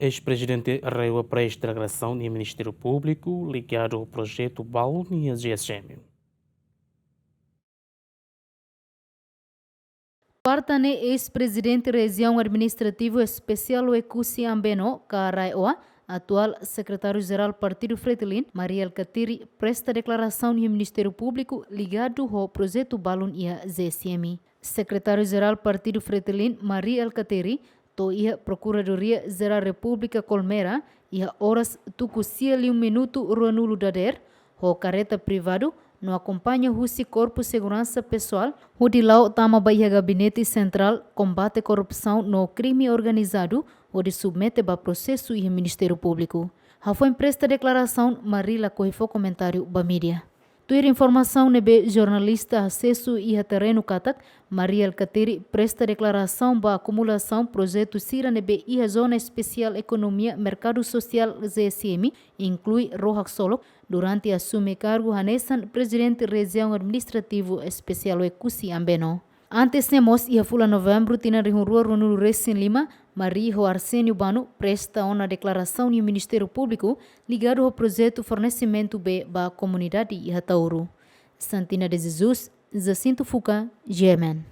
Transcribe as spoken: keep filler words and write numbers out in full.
Eis-prezidente RAEOA presta deklarasaun iha Ministériu Públiku ligadu ho projetu balun iha G S M. Kuarta ne'e, eis-prezidente Rejiaun Administrativu Espesiál Oekusi Ambeno, ka RAEOA, atuál Sekretáriu-Jerál Partidu Fretilin, Mari Alkatiri, presta deklarasaun iha Ministériu Públiku ligadu ho projetu balun iha G S M. Sekretáriu-Jerál Partidu Fretilin, Mari Alkatiri, to'o iha Prokuradoria-Jerál Repúblika Kolmera, iha oras tuku sia liu minutu ruanulu dadeer, ho karreta privadu, no akompaña husi Korpu Seguransa Pesoál, hodi la'o tama ba iha Gabinete Sentrál Kombate Korrupsaun no Krime Organizadu, hodi submete ba prosesu iha Ministériu Públiku. Hafoin presta deklarasaun, Mari lakohi fó komentáriu ba mídia. Tuir informasaun ne'ebé jornalista asesu iha terrenu katak, Mari Alkatiri presta deklarasaun ba akumulasaun projetu sira ne'ebé iha Zona Espesiál Ekonomia Merkadu Sosiál, G S M, inklui Ró Haksolok, durante asume kargu hanesan Prezidente Rejiaun Administrativu Espesiál Oekusi Ambeno. Antes ne'e mós, iha fulan Novembru tinan rihun rua ruanulu resin lima, Mari ho Arsénio Bano presta ona deklarasaun iha Ministériu Públiku ligadu ho projetu fornesimentu bee ba komunidade iha Tauru. Santina de Jesus, Jacinto Fuca, G M N.